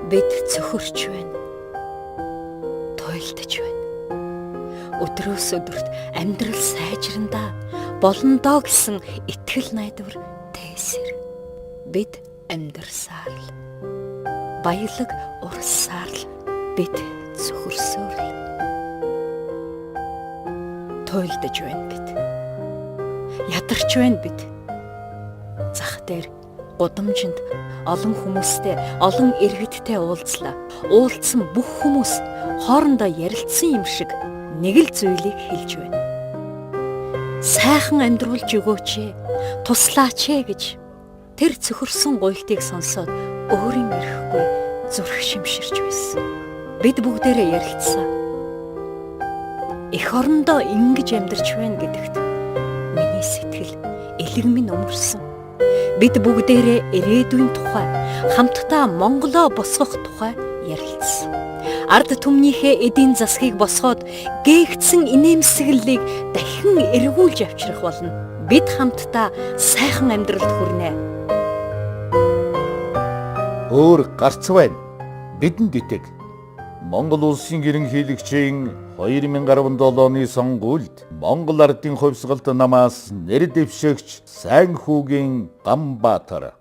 Бид цөхөрч байна. Туйлдж байна. Өдрөөс өдөрт амьдрал сайжрандаа болно доо гэсэн итгэл найдвар тээсэр. Бид амьдарсаар л баялаг урсаар л бид цөхөрсөөр л туйлдж байна бид. Ядарч байна бид. Зах дээр гудамжинд олон хүмүүстэй, олон иргэдтэй уулзлаа. Уулзсан бүх хүмүүс хоорондоо ярилцсан юм шиг нэг л зүйлийг хэлж байна. Сайхан амьдруулж өгөөч ээ, туслаач ээ гэж тэр цөхөрсөн гуйлтыг сонсоод өөрийн эрэхгүй зүрх шимширч байсан. Бид бүгдээрээ ярилцсан. Эх орондоо ингэж амьдарч байна гэдэгт миний сэтгэл элэг минь өмөрсөн. Бид бүгдээрээ ирээдүйн тухай, хамтдаа Монголоо босгох тухай ярилцсан. Ард түмнийхээ эдийн засгийг босгоод гээгдсэн инээмсэглэлийг дахин эргүүлж авчрах болно. Бид хамтдаа сайхан амьдралд хүрнэ. Өөр гарц байна. Бидэнд итэг. Монгол улсын ерөнхийлөгчийн 2017 оны сонгуульд Монгол ардын хувьсгалт намаас нэр дэвшигч сайн хүүгийн Ганбаатар.